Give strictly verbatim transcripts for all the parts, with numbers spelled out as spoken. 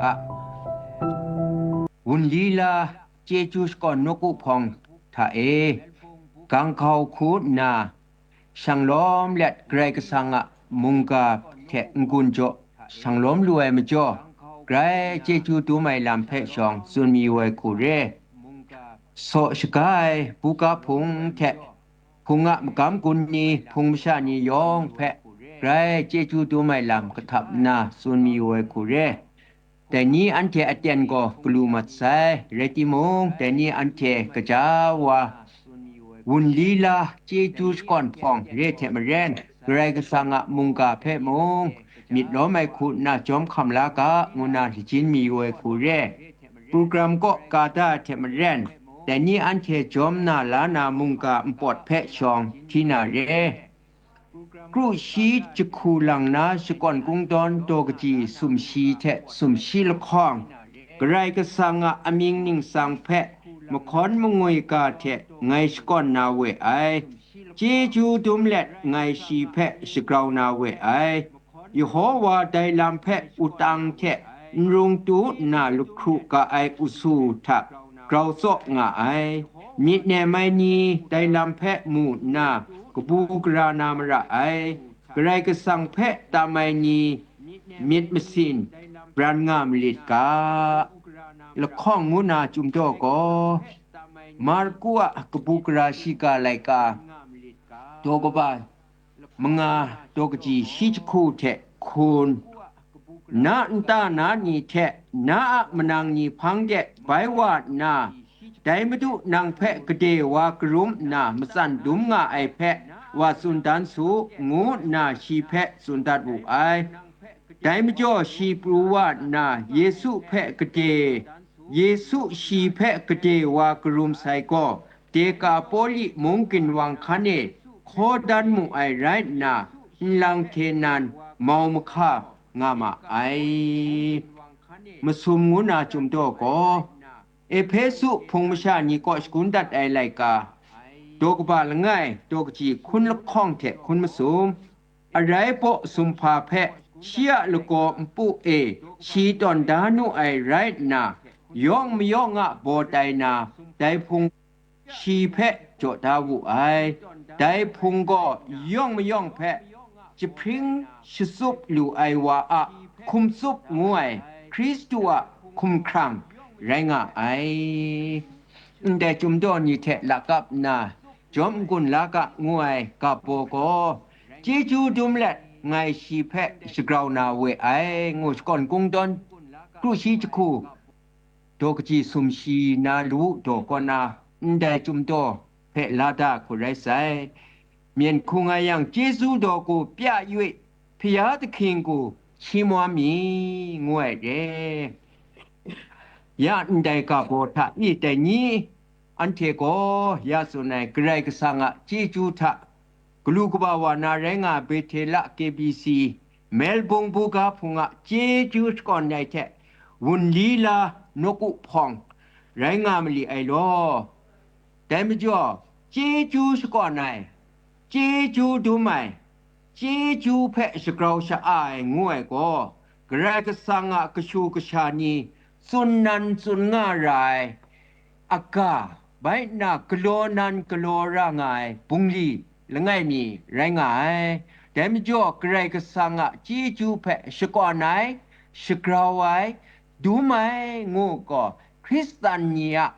ga, Wunlila chyeju shakawn nawku hpawng hta e, gang hkau hku nna, shang lawm let Karai Kasang a mungga hte n-gun jaw shang lawm lu ai majaw, grai chyeju dum ai lam hpe shawng tsun mayu ai hku re. Saw shaga ai buga hpung hte hpung a magam gun ni, hpung masha ni yawng hpe grai chyeju dum ai lam kahtap nna tsun mayu ai hku re. Dai ni anhte aten gaw galu mat sai, rai timung, dai ni anhte kaja wa, wunlila chyeju shakawn hpawng re hte maren, Karai Kasang a mungga hpe mung myit lawm ai hku nna jawm hkam la ga, ngu nna lajin mayu ai hku re. Program kaw ka da ai hte maren, dai ni anhte jawm na la na mungga npawt hpe shawng hti na re. Kru shi jahku lang na shakawn kungdawn daw kaji sumshi hte sumshi lahkawng, Karai Kasang a amying ningsang hpe mahkawn mangwi ga hte ngai shakawn na we ai. Chyeju dum let ngai shi hpe shagrau na we ai. Yehowa dai lam hpe wutang hte n rung tu nna lahkru ga ai usu hta grau tsaw nga ai. Myit nem ai ni dai lam hpe mu nna kabu gara na mara ai. Karai Kasang hpe tam ai ni myit masin bran nga malit ga. Lahkawng ngu na Chyum Daw gaw, Marku a kabu gara shiga laika, daw kaba manga, daw kaji shi jahku hte hkun, na nta na ni hte na a manang ni hpang de bai wa nna, dai Madu nang hpe gade wa karum nna matsan dum nga ai hpe wa tsun dan su, ngu nna shi hpe tsun dat wu ai. Dai majaw shi pru wa nna, Yesu hpe gade, Yesu shi hpe gade wa karum sai gaw, Dekapoli mung ginwang hkan e hkaw dan mu ai rai nna, nlang hte nan mau mahka nga ma ai. Masum ngu na Chyum Daw gaw, Ehpesu hpung masha ni kaw shagun dat ai laika, daw kaba langai, daw kaji hkun lahkawng hte hkun masum, arai baw sumhpa hpe shi a lagaw npu e shi tawn da nu ai rai nna, yawng mayawng a baw tai na, dai hpung shi hpe jaw da wu ai. Dai hpung gaw yawng mayawng hpe jahpring shatsup lu ai wa a hkum tsup ngu ai Hkristu a hkumhkrang rai nga ai. Ndai Chyum Daw ni hte lakap nna, jawm n-gun la ga ngu ai ga baw gaw, chyeju dum let ngai shi hpe shagrau na we ai, ngu shakawn kungdawn kru shi jahku daw kaji sumshi na lu daw kaw na, ndai Chyum Daw hpe la da hku rai sai. Myen hku nga yang, chyeju daw ku pya yu i, hpya dahking ku shi mawam mi, ngu ai re. Ya ndai ga baw hta i dai ni, anhte gaw ya tsun ai Karai Kasang a chyeju hta galu kaba wa na rai nga ai Bethela K B C, Melbung buga hpung a chyeju shakawn ai hte wunli la nawku hpawng rai nga mali ai law. Dai majaw, chyeju shakawn ai, chyeju dum ai, chyeju hpe shagrau sha-a ai ngu ai gaw, Karai Kasang a kashu kasha ni tsun nan tsun nga ra ai, a ga, bai nna galaw nan galaw ra nga ai bungli langai mi rai nga ai. Dai majaw, Karai Kasang a chyeju hpe shakawn ai, shagrau ai, dum ai ngu gaw, Hkristan ni a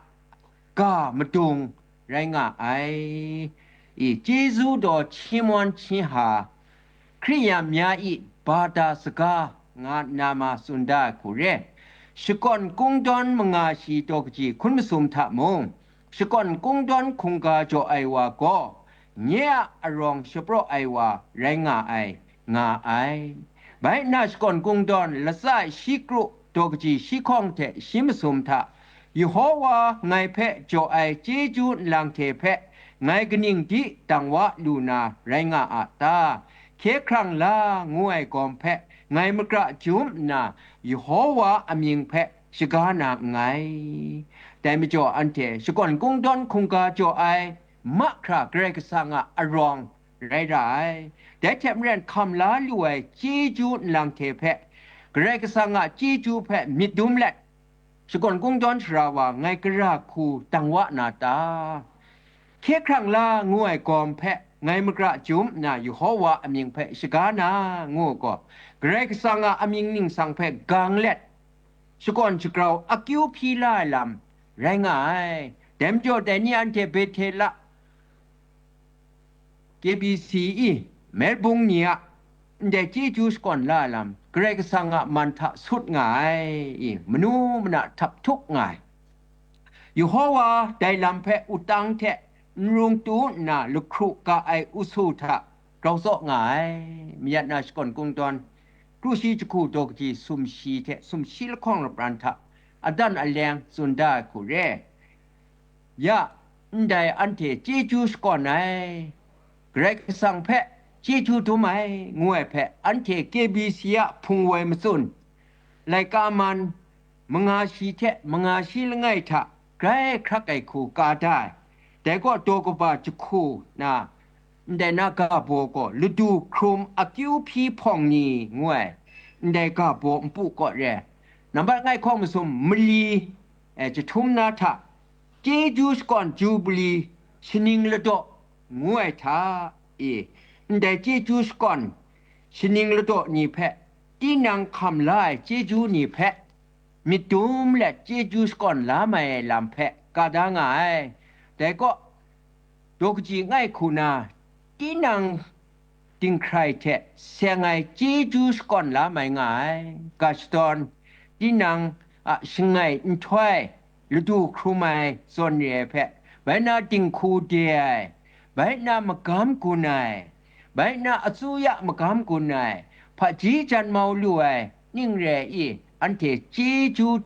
ga madung rai nga ai. I, chyeju daw hti mawn hti ha, Hkrityang mya i bata saga nga nna ma tsun da ai hku re. Shakawn kungdawn manga shi daw kaji hkun masum hta mung, shakawn kungdawn hkungga jaw ai wa gaw, nye a arawng shapraw ai wa rai nga ai, nga ai. Bai nna shakawn kungdawn latsa shi kru daw kaji shi hkawng hte shi masum hta, Yehowa ngai hpe jaw ai chyeju nlang hte hpe ngai kaning di dang wa lu na rai nga a ta? Hkye hkrang la ngu ai gawm hpe ngai makra jum nna, Yehowa amying hpe shaga na nngai. Dai majaw, anhte shakawn kungdawn hkungga jaw ai mahkra Karai Kasang a arawng rai ra ai. Dai hte maren, hkam la lu ai chyeju nlang hte hpe Karai Kasang a chyeju hpe myit dum let, shakawn kungdawn sara wa ngai gara hku dang wa na ta? Hkye hkrang la ngu ai gawm hpe ngai magra chyum nna Yehova amying hpe shaga na ngu gaw, Karai Kasang a amying ningsang hpe gang let, shakawn shagrau akyu hpyi la ai lam rai nga ai. Dai majaw, dai ni anhte Bethela, K B C i, Melbung ni a ndai chyeju shakawn la ai lam, Karai Kasang a man hta sut nga ai i, manu mana htap htuk nga ai. Yehova dai lam hpe wutang hte n rung tu nna lahkru ga ai usu hta grau tsaw nga ai. Mayat na shakawn kungdawn, kru shi jahku daw kaji sumshi hte sumshi lahkawng lapran hta adan aleng tsun da ai hku re. Ya, ndai anhte chyeju shakawn ai, Karai Kasang hpe chyeju dum ai, ngu ai hpe anhte K B C a hpung woi matsun, laika man manga shi hte manga shi langai hta grai hkrak ai hku ka da ai. Dai gaw daw kaba jahku na, ndai na ga baw gaw ladu hkrum akyu hpyi hpawng ni ngu ai, ndai ga baw npu kaw re. Nambat ngai hkawng masum mali, e, jahtum na hta, chyeju shakawn Jubili shaning ladaw ngu ai hta e, ndai chyeju shakawn shaning ladaw ni hpe, tinang hkam la ai chyeju ni hpe, myit dum let chyeju shakawn la mai ai lam hpe ka da nga ai. Dai gaw, daw kaji ngai hku na, tinang dinghkrai hte seng ai chyeju shakawn la mai nga ai. Ga shadawn, tinang a shangai nhtoi, ladu hkrum ai zawn re ai hpe, bai na dinghku de ai, bai na magam gun ai, bai na atsu ya magam gun ai, hpaji jan mau lu ai, ning re i, anhte chyeju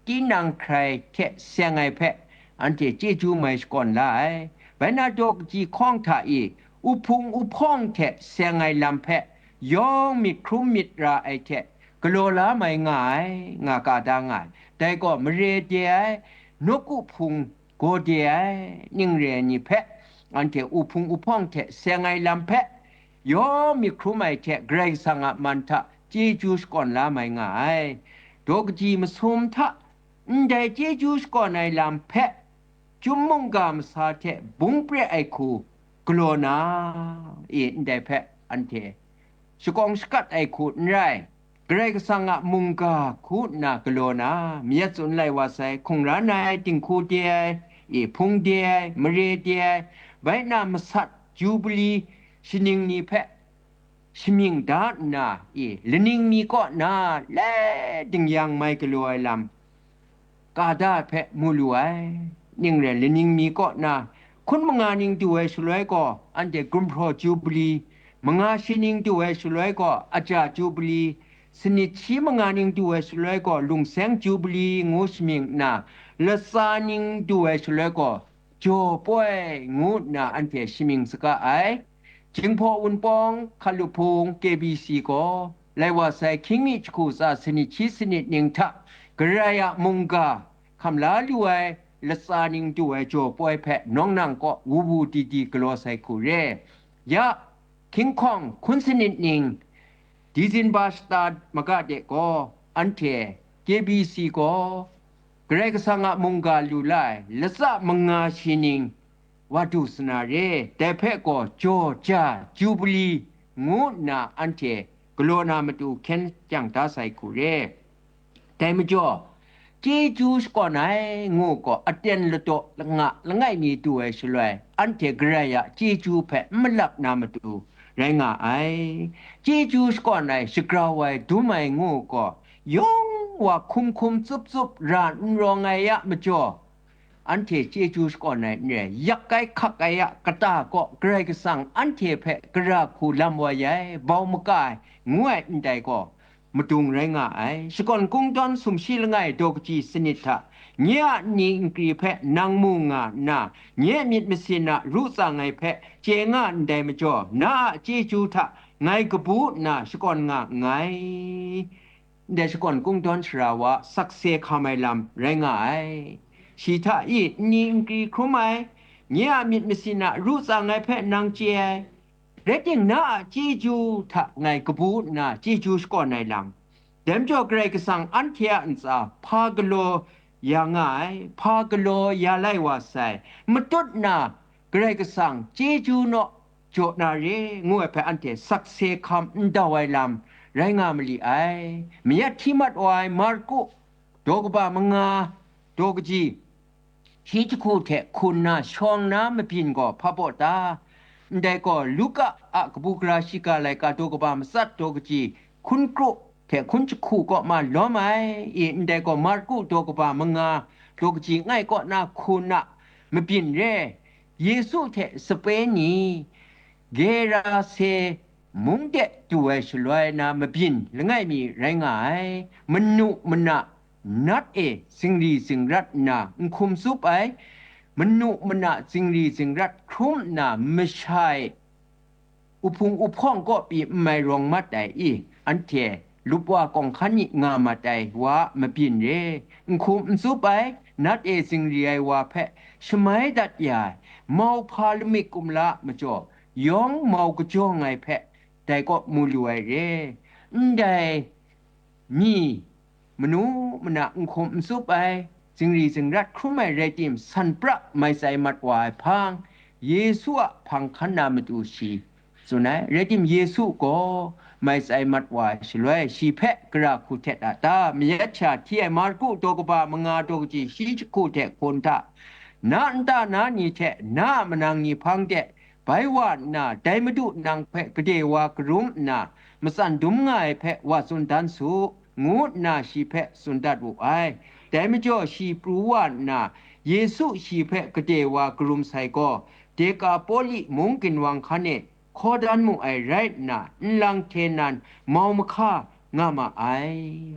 tinang hkrai hte seng ai hpe, anhte chyeju mai shakawn la ai. Bai na daw kaji hkawng hta i, uhpung uhpawng hte seng ai lam hpe, yawng myit hkrum myit ra ai hte galaw la mai nga ai, nga ka da nga ai. Dai gaw mare de ai, nawku hpung gaw de ai, ning re ai ni hpe, anhte uhpung uhpawng hte seng ai lam hpe, yawng myit hkrum ai hte Karai Kasang a man hta chyeju shakawn la mai nga ai. Daw kaji masum hta ndai chyeju shakawn ai lam hpe, chyum mungga masa hte bung pre ai hku galaw na, e, ndai hpe anhte shakawng shakat ai hku n rai, Karai Kasang a mungga hku nna galaw na, mayat tsun lai wa sai, hkungran ai, dinghku de ai, e, hpung de ai, mare de ai, bai na masat Jubili shaning ni hpe shamying da nna, e, laning mi kaw na le dingyang mai galaw ai lam, ka da hpe mu lu ai. Ning rai, laning mi kaw na, hkun manga ning du ai shaloi gaw, anhte gumhpraw Jubili, manga shi ning du ai shaloi gaw, aja Jubili, sanit shi manga ning du ai shaloi gaw, lungseng Jubili ngu shamying nna, latsa ning du ai shaloi gaw, jaw poi ngu nna anhte shamying saga ai. Jinghpaw Wunpawng, Hkalup Hpung, K B C gaw, lai wa sai, hkying mi jahku tsa sanit shi sanit ning hta, Karai a mungga hkam la lu ai latsa ning du ai jaw poi hpe nawng nang kaw wu wu di di galaw sai hku re. Ya, hkying hkawng hkun sanit ning, Dizinba shata maga de gaw, anhte K B C gaw, Karai Kasang a mungga lu la ai latsa manga shi ning, wa du sa na re, dai hpe gaw jaw ja Jubili ngu nna anhte galaw na matu hkyen kyang da sai hku re. Dai majaw, chyeju shakawn ai ngu gaw, aten ladaw langa langai mi du ai shaloi, anhte Karai a chyeju hpe n malap na matu rai nga ai. Chyeju shakawn ai, shagrau ai, dum ai ngu gaw, yawng wa hkum hkum tsup tsup ra n rawng ai a majaw, anhte chyeju shakawn ai n rai, yak ai hkak ai a kata kaw Karai Kasang anhte hpe gara hku lam wa ai, bau maka ai, ngu ai ndai gaw, madung rai nga ai. Shakawn kungdawn sumshi langai daw kaji sanit hta, nye a nni nkri hpe nang mu nga nna, nye a myit masin a ru tsang ai hpe chye nga ndai majaw, na a chyeju hta ngai kabu nna shakawn nga nngai. Ndai shakawn kungdawn sara wa sakse hkam ai lam rai nga ai. Shi hta i nni nkri hkrum ai, nye a myit masin a ru tsang ai hpe nang chye ai, rai timung, na a chyeju hta ngai kabu nna chyeju shakawn ai lam, Dai majaw Karai Kasang anhte a ntsa hpa galaw ya nga ai, hpa galaw ya lai wa sai, matut na Karai Kasang chyeju naw jaw na re, ngu ai hpe anhte sakse hkam n dau ai lam rai nga ma li ai. Mayat hti mat wa ai Marku daw kaba manga, daw kaji shi jahku hte hku nna shawng na mabyin gaw hpa baw ta? Ndai gaw, Luka a kabu gara shiga laika daw kaba matsat daw kaji hkun kru hte hkun jahku kaw ma lawm ai i? Ndai gaw, Marku daw kaba manga, daw kaji langai kaw na hku na mabyin re. Yesu hte sape ni Gerase mung de du ai shaloi na mabyin langai mi rai nga ai. Manu mana nat e zingri zingrat nna nhkum tsup ai, manu mana zingri zingrat hkrum nna masha e uhpung uhpawng kaw pyi n mai rawng mat ai i? Anhte lupwa kawng hkan ni nga mat ai wa a mabyin re. Nhkum n tsup ai, nat e zingri ai wa hpe shamai dat ya ai, mauhpa lamik kumla a majaw, yawng mau kajawng ai hpe dai kaw mu lu ai re. Ndai mi manu mana nhkum n tsup ai, zingri zingrat hkrum ai rai tim, san pra mai tsai mat wa ai hpang, Yesu a hpang hkan na matu shi tsun ai. Rai tim, Yesu gaw mai tsai mat wa ai shaloi, shi hpe gara hku htet a ta? Mayat sha hti ai Marku daw kaba manga, daw kaji shi jahku hte hkun hta, na nta na ni hte na a manang ni hpang de bai wa nna, dai Madu nang hpe gade wa karum nna, matsan dum nga ai hpe wa tsun dan su, ngu nna shi hpe tsun dat wu ai. Dai majaw shi pru wa nna, Yesu shi hpe gade wa karum sai gaw, Dekapoli mung ginwang hkan e hkaw dan mu ai rai nna, nlang hte nan mau mahka nga ma ai.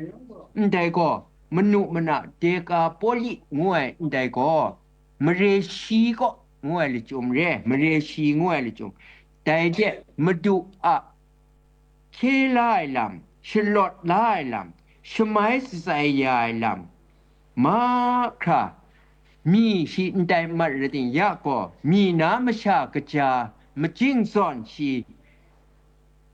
Ndai gaw, manu mana Dekapoli ngu ai ndai gaw, mare shi kaw ngu ai lachyum re, mare shi ngu ai lachyum. Dai de Madu a hkye la ai lam, shalawt la ai lam, shamai shatsai ya ai lam, mahkra mi shi n tai mat rai ting, ya gaw, mi na masha kaja majing zawn shi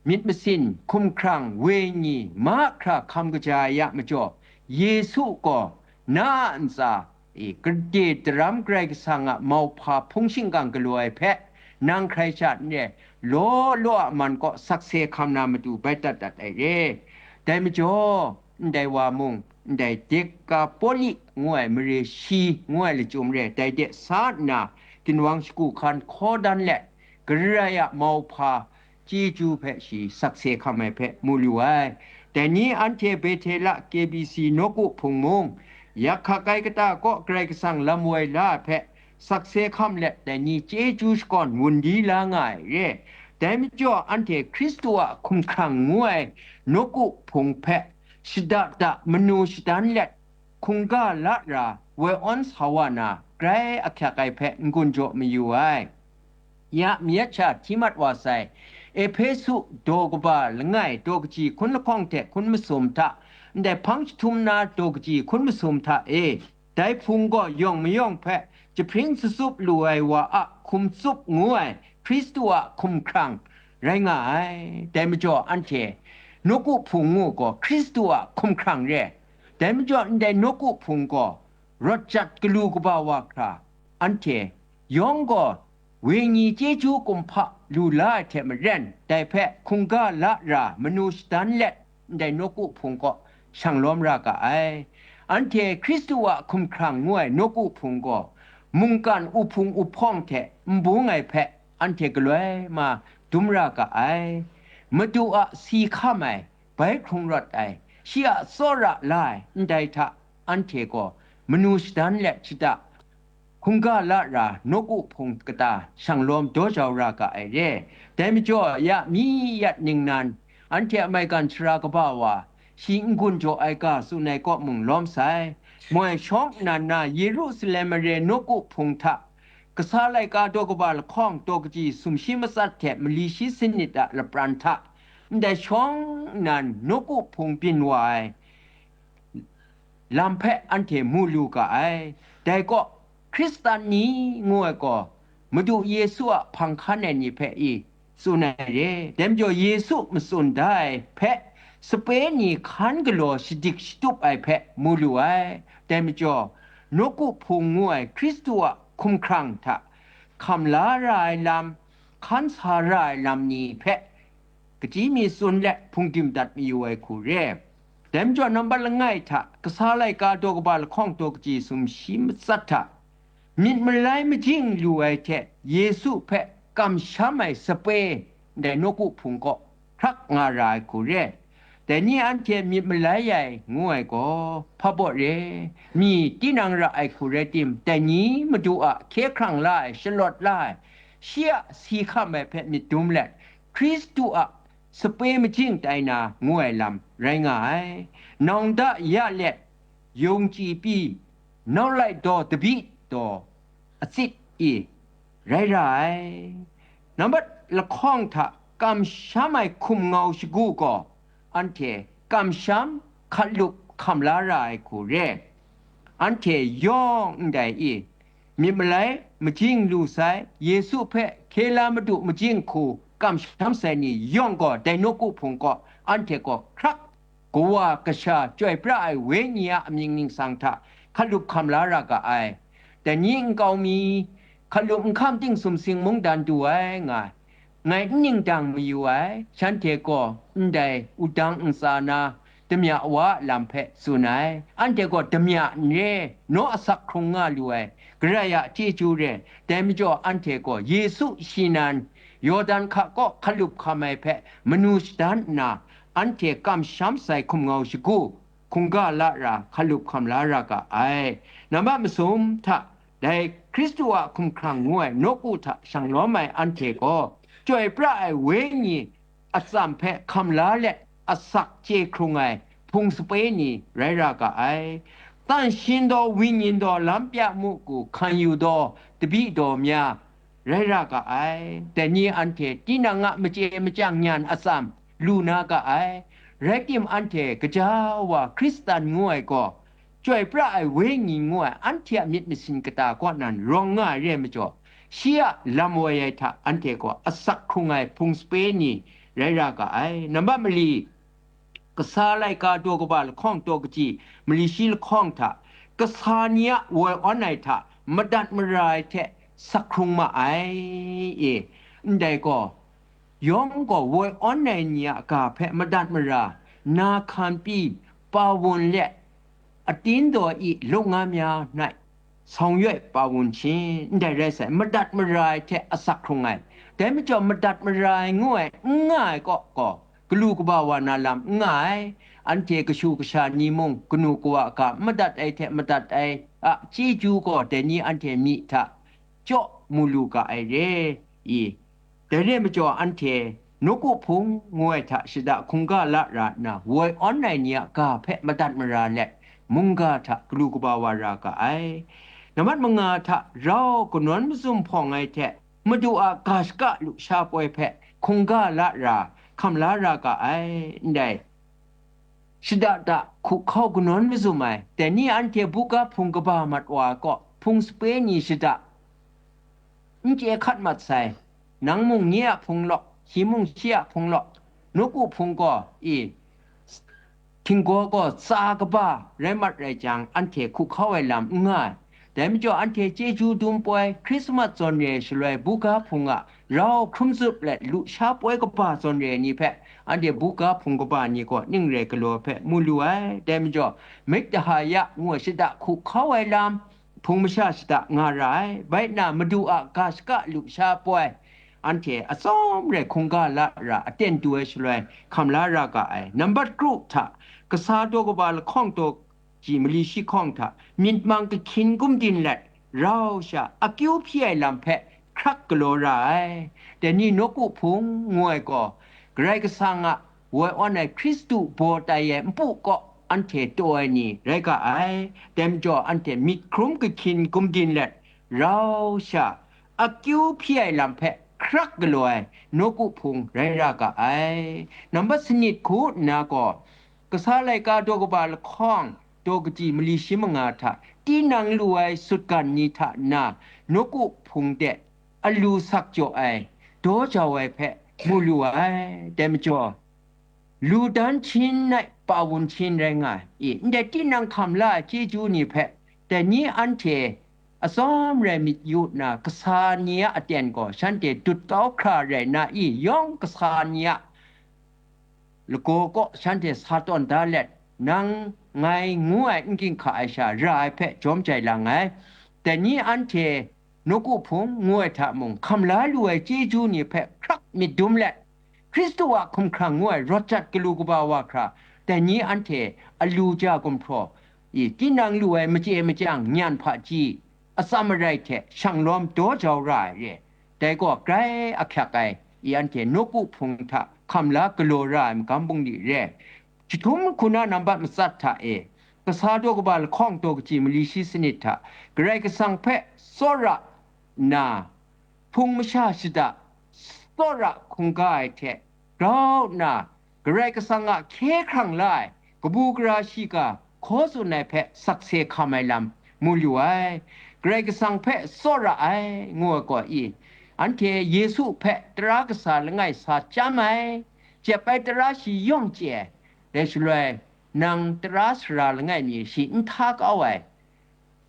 myit masin, hkumhkrang, wenyi, mahkra hkam kaja ai a majaw, Yesu gaw na a ntsa e, gade daram Karai Kasang a mauhpa hpung shingkang galaw ai hpe, nang hkrai sha n re, law law a man kaw sakse hkam na matu bai dat dat ai re. Dai majaw, ndai wa mung, ndai Dekapoli ngu ai mare shi ngu ai lachyum re, dai de sa nna, ginwang shagu hkan hkaw dan let, Karai a mauhpa chyeju hpe shi sakse hkam ai hpe mu lu ai. Dai ni anhte Bethela K B C nawku hpung mung, yak hkak ai kata kaw Karai Kasang lam woi la ai hpe sakse hkam let, dai ni chyeju shakawn wun di la nga ai re. Dai majaw, anhte Hkristu a hkumhkrang ngu ai nawku hpung hpe shada da manu shadan let, hkungga la ra woi awn sa wa na, grai ahkyak ai hpe n-gun jaw mayu ai. Ya mayat sha hti mat wa sai, Ehpesu daw kaba langai, daw kaji hkun lahkawng hte hkun masum hta, ndai hpang jahtum na daw kaji hkun masum hta e, dai hpung gaw yawng mayawng hpe jahpring tsatsup lu ai wa a hkum tsup ngu ai Hkristu a hkumhkrang rai nga ai. Dai majaw, anhte nawku hpung ngu gaw Hkristu a hkumhkrang re. Dai majaw, ndai nawku hpung gaw rawt jat galu kaba wa hkra, anhte yawng gaw wenyi chyeju kumhpa lu la ai hte maren, dai hpe hkungga la ra manu shadan let, ndai nawku hpung kaw shang lawm ra ga ai. Anhte Hkristu a hkumhkrang ngu ai nawku hpung gaw, mungkan uhpung uhpawng hte n bung ai hpe anhte galoi ma dum ra ga ai. Madu a si hkam ai, bai hkrung rawt ai, shi a tsawra la ai ndai hta, anhte gaw manu shadan let shada, hkungga la ra nawku hpung kata shang lawm daw jau ra ga ai re. Dai majaw, ya mi yat ningnan, anhte a maigan sara kaba wa, shi n-gun jaw ai ga tsun ai kaw mung lawm sai. Moi shawng nnan na Yerusalem mare nawku hpung hta, kasa laika daw kaba lahkawng daw kaji sumshi matsat hte mali shi sanit a lapran hta, ndai shawng nnan nawku hpung byin wa ai lam hpe anhte mu lu ga ai. Dai kaw, Hkristan ni ngu ai gaw, Madu Yesu a hpang hkan ai ni hpe i tsun ai re. Dai majaw, Yesu matsun da ai hpe sape ni hkan galaw shadik shatup ai hpe mu lu ai. Dai majaw, nawku hpung ngu ai Hkristu a hkumhkrang hta hkam la ra ai lam, hkan sa ra ai lam ni hpe, kaji mi tsun let hpungdim dat mayu ai hku re. Dai majaw, nambat langai hta, kasa laika daw kaba lahkawng daw kaji sumshi matsat hta, myit malai majing lu ai hte Yesu hpe kamsham ai sape, ndai nawku hpung kaw hkrak nga ra ai hku re. Dai ni anhte myit malai ai ngu ai gaw, hpa baw re, mi tinang ra ai hku rai tim, dai ni Madu a hkye hkrang la ai, shalawt la ai, shi a si hkam ai hpe myit dum let, Hkristu a sape majing tai na ngu ai lam rai nga ai. Nawng da ya let, yung chyi pyi, nau lai daw dabi daw atsit i rai ra ai. Nambat lahkawng hta kamsham ai hkum ngau shagu gaw, anhte kamsham hkalup hkam la ra ai hku re. Anhte yawng ndai i, myit malai majing lu sai, Yesu hpe hkye la madu majing hku kamsham sai ni yawng gaw, dai nawku hpung kaw, anhte gaw hkrak Kawa Kasha chyoi pra ai Wenyi a amying ningsang hta hkalup hkam la ra ga ai. Dai ni nkau mi, hkalup nhkam ting sumsing mungdan du ai nga ai. Ngai n ning dang mayu ai, shanhte gaw ndai wudang ntsa na damya wa a lam hpe tsun ai. Anhte gaw damya n re, naw asak hkrung nga lu ai, Karai a chyeju re. Dai majaw anhte gaw Yesu shi nan, Yawdan hka kaw hkalup hkam ai hpe manu shadan nna, anhte kamsham sai hkum ngau shagu, hkungga la ra, hkalup hkam la ra ga ai. Nambat masum hta, dai Hkristu a hkumhkrang ngu ai nawku hta shang lawm ai anhte gaw, chyoi pra ai Wenyi atsam hpe hkam la let, asak chye hkrung ai hpung sape ni rai ra ga ai. Tan shin daw, wingyin daw, lam pya mu ku hkan yu daw, tabi daw mya, rai ra ga ai. Dai ni anhte tinang a machye machyang nyan atsam lu na ga ai. Rai tim, anhte gaja wa Hkristan ngu ai gaw, chyoi pra ai Wenyi ngu ai anhte a myit masin kata kaw nan rawng nga ai re ai majaw, shi a lam woi ai hta anhte gaw asak hkrung ai hpung sape ni rai ra ga ai. Nambat mali, kasa laika daw kaba lahkawng daw kaji mali shi lahkawng hta, kasa ni a woi awn ai hta madat mara ai hte sak hkrung ma ai. E, ndai gaw, yawng gaw woi awn ai ni a ga hpe madat mara, na hkan pyi, pa wun let, atin daw i lung nga mya nai, sawng yoi pa wun shi, ndai rai sai, madat mara ai hte asak hkrung ai. Dai majaw, madat mara ai ngu ai n nga ai kaw gaw, galu kaba wa na lam n nga ai. Anhte kashu kasha ni mung, kanu kawa ga madat ai hte madat ai a chyeju gaw, dai ni anhte myi hta jaw mu lu ga ai re i. Dai re ai majaw, anhte nawku hpung ngu ai hta shada hkungga la ra nna, woi awn ai ni a ga hpe madat mara let, mungga hta galu kaba wa ra ga ai. Nambat manga hta rau kanawn mazum hpawng ai hte, Madu a ga shaka lusha poi hpe hkungga la ra, hkam la ra ga ai. Ndai shada da hku hkau kanawn mazum ai, dai ni anhte buga hpung kaba mat wa ai kaw, hpung sape ni shada n chye hkat mat sai. Nang mung nye a hpung lawk, shi mung shi a hpung lawk, nawku hpung gaw i, htinggaw gaw tsa kaba rai mat rai jang, anhte hku hkau ai lam n nga ai. Dai majaw, anhte chyeju dum poi, Hkrismat zawn re ai shaloi, buga hpung a rau hkrum zup let, lusha poi kaba zawn re ai ni hpe, anhte buga hpung kaba ni gaw ning rai galaw hpe mu lu ai. Dai majaw, Miktaha ya ngu ai shada hku hkau ai lam, hpung masha shada nga ra ai. Bai nna, Madu a ga shaka lusha poi, anhte atsawm rai hkungga la ra, aten du ai shaloi, hkam la ra ga ai. Nambat kru hta, kasa daw kaba lahkawng daw ji mali shi hkawng hta, myit mang kahkyin gumdin let, rau sha akyu hpyi ai lam hpe hkrak galaw ra ai. Dai ni nawku hpung ngu ai gaw, Karai Kasang a woi awn ai Hkristu baw tai ai npu kaw anhte taw ai ni rai ga ai. Dai majaw, anhte myit hkrum kahkyin gumdin let, rau sha akyu hpyi ai lam hpe hkrak galaw ai nawku hpung rai ra ga ai. Nambat sanit hku nna gaw, kasa laika daw kaba lahkawng daw kaji mali shi manga hta, tinang lu ai sutgan ni hta na, nawku hpung de alu sak jaw ai, daw jau ai hpe mu lu ai. Dai majaw, Lu dan htin ai pa wun htin rai nga ai. I, ndai tinang hkam la ai chyeju ni hpe, dai ni anhte atsawm rai myit yu nna, kasa ni a aten gaw shanhte dut kau hkra rai nna, i, yawng kasa ni a lagaw kaw shanhte sa tawn da let, nang ngai ngu ai n ginhka ai sha ra ai hpe jawm jai lang ai. Dai ni anhte nawku hpung ngu ai hta mung, hkam la lu ai chyeju ni hpe hkrak myit dum let, Hkristu a hkumhkrang ngu ai rawt jat galu kaba wa hkra, dai ni anhte alu ja gumhpraw i, tinang lu ai machye machyang nyan hpaji, atsam arai hte shanglawm daw jau ra ai re. Dai gaw grai ahkyak ai, i anhte nawku hpung hta hkam la galaw ra ai magam bungli re. Jahtum hku na nambat matsat hta e, kasa daw kaba lahkawng daw kaji mali shi sanit hta, Karai Kasang hpe tsawra nna, hpung masha shada tsawra hkungga ai hte grau nna, Karai Kasang a hkye hkrang la ai kabu gara shiga hkaw tsun ai hpe sakse hkam ai lam mu lu ai. Karai Kasang hpe tsawra ai, ngu ai gaw i, anhte Yesu hpe tara kasa langai sa chyam ai, jep ai tara shi yawng chye ai, dai shaloi nang tara sara langai mi shi n hta kau ai,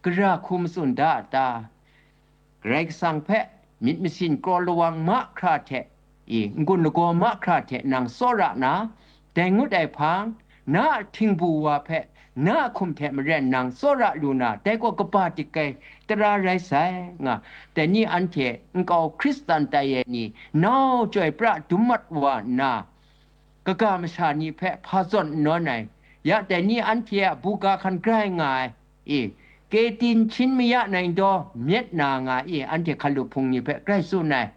gara hku matsun da a ta? Karai Kasang hpe myit masin kraw lawang mahkra hte, i, n-gun lagaw mahkra hte nang tsawra na, dai ngut ai hpang, na a htingbu wa hpe na a hkum hte maren nang tsawra lu na, dai gaw kaba dik ai tara rai sai, nga, dai ni anhte nkau Hkristan tai ai ni nau chyoi pra dum mat wa nna, kaga masha ni hpe hpa zawn n nawn ai, ya dai ni anhte a buga hkan grai nga ai, i, kei tin htin maya nai daw myet na nga i, anhte hkalup hpung ni hpe grai tsun ai,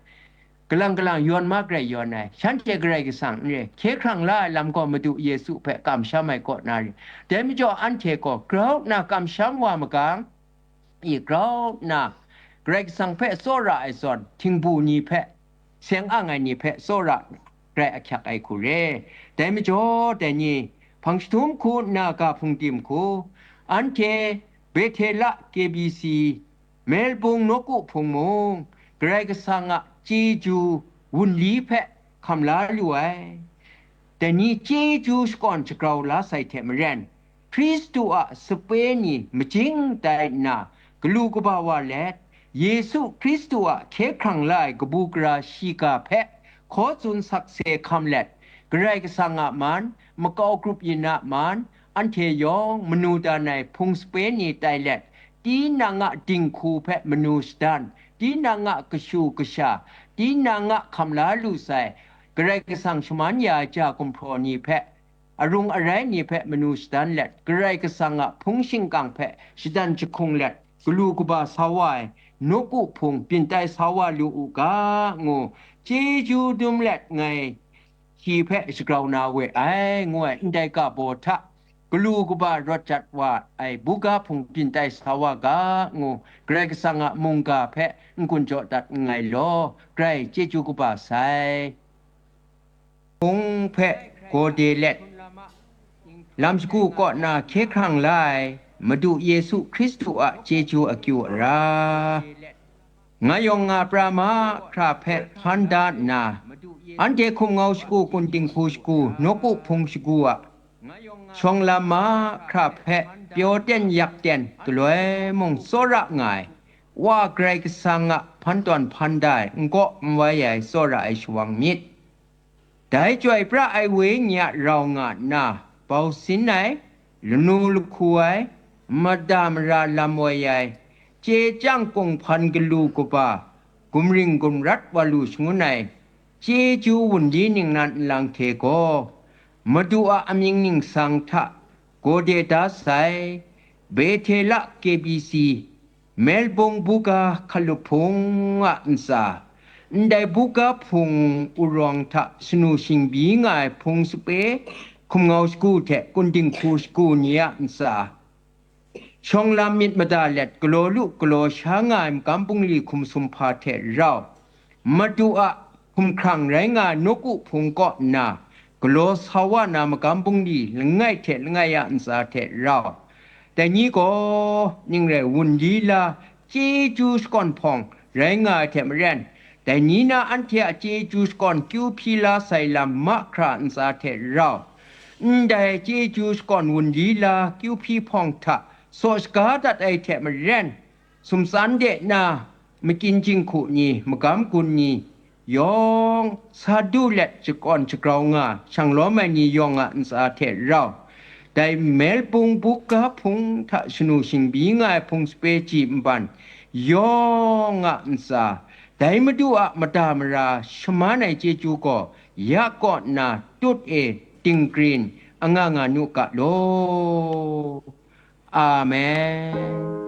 kalang kalang yawn ma grai yawn ai, shanhte Karai Kasang n re, hkye hkrang la ai lam gaw Madu Yesu hpe kamsham ai kaw na re. Dai majaw anhte gaw grau nna kamsham wa magang, i grau nna, Karai Kasang hpe tsawra ai zawn, htingbu ni hpe, seng ang ai ni hpe tsawra grai ahkyak ai hku re. Dai majaw, dai ni, hpang jahtum hku nna ga hpung tim hku, anhte Bethela K B C, Melbung nawku hpung mung, Karai Kasang a chyeju wunli hpe hkam la lu ai. Dai ni chyeju shakawn shagrau la sai hte maren, Hkristu a sape ni majing tai nna, galu kaba wa let, Yesu Hkristu a hkye hkrang la ai kabu gara shiga hpe hkaw tsun sakse hkam let, Karai Kasang a man, makau grup yin a man, anhte yawng manu dan ai hpung sape ni tai let, tinang a dinghku hpe manu shadan, tinang a kashu kasha, tinang a hkam la lu sai, Karai Kasang shaman ya ai ja gumhpraw ni hpe, arung arai ni hpe manu shadan let, Karai Kasang a hpung shingkang hpe shadan jahkung let, galu kaba sa wa ai nawku hpung byin tai sa wa lu u ga, ngu chyeju dum let ngai shi hpe shagrau na we ai, ngu ai ndai ga baw hta, galu kaba rawt jat wa ai buga hpung byin tai sa wa ga, ngu Karai Kasang a mungga hpe n-gun jaw dat nngai law, grai chyeju kaba sai. Hpung hpe gaw de let, lam shagu kaw na hkye hkrang la ai Madu Yesu Hkristu a chyeju akyu ara, nga yawng nga pra mahkra hpe hpan da nna, anhte hkum ngau shagu, kun dinghku shagu, nawku hpung shagu a shawng lam mahkra hpe pyaw ten yak ten galoi mung tsawra nga ai, Wa Karai Kasang a hpan tawn hpan da ai, n kaw n wai ai, tsawra ai shawang myit. Dai Chyoi Pra ai Wenyi a rau nga nna, bau sin ai, lanu lahku ai, mada mara lam woi ai, chye chyang kunghpan galu kaba, gumring gumrat wa lu shangun ai, chyeju wunli ningnan nlang hte gaw, Madu a amying ningsang hta gaw de da sai, Bethela K B C, Melbung buga hkalup hpung a ntsa, ndai buga hpung urawng hta shanu shingbyi nga ai hpung sape, hkum ngau shagu hte kun dinghku shagu ni a ntsa, shawng lam myit mada let galaw lu galaw sha nga ai magam bungli hkum sumhpa hte rau, Madu a hkumhkrang rai nga ai nawku hpung kaw nna, galaw sa wa na magam bungli langai hte langai a ntsa hte rau, dai ni gaw ning rai wunli la chyeju shakawn hpawng rai nga ai hte maren, Dai ni na anhte a chyeju shakawn kyu hpyi la sai lam mahkra ntsa hte rau, ndai chyeju shakawn wunli la kyu hpyi hpawng hta saw shaga dat ai hte maren, sumtsan de na makyin jinghku ni, magam gun ni yawng, sa du let shakawn shagrau nga, shang lawm ai ni yawng a ntsa hte rau, dai Melbung buga hpung hta shanu shingbyi nga ai hpung sape ji nban yawng a ntsa, dai Madu a mada mara shaman ai chyeju gaw ya kaw nna tut e dinggrin anga nga nu ga law. Amen.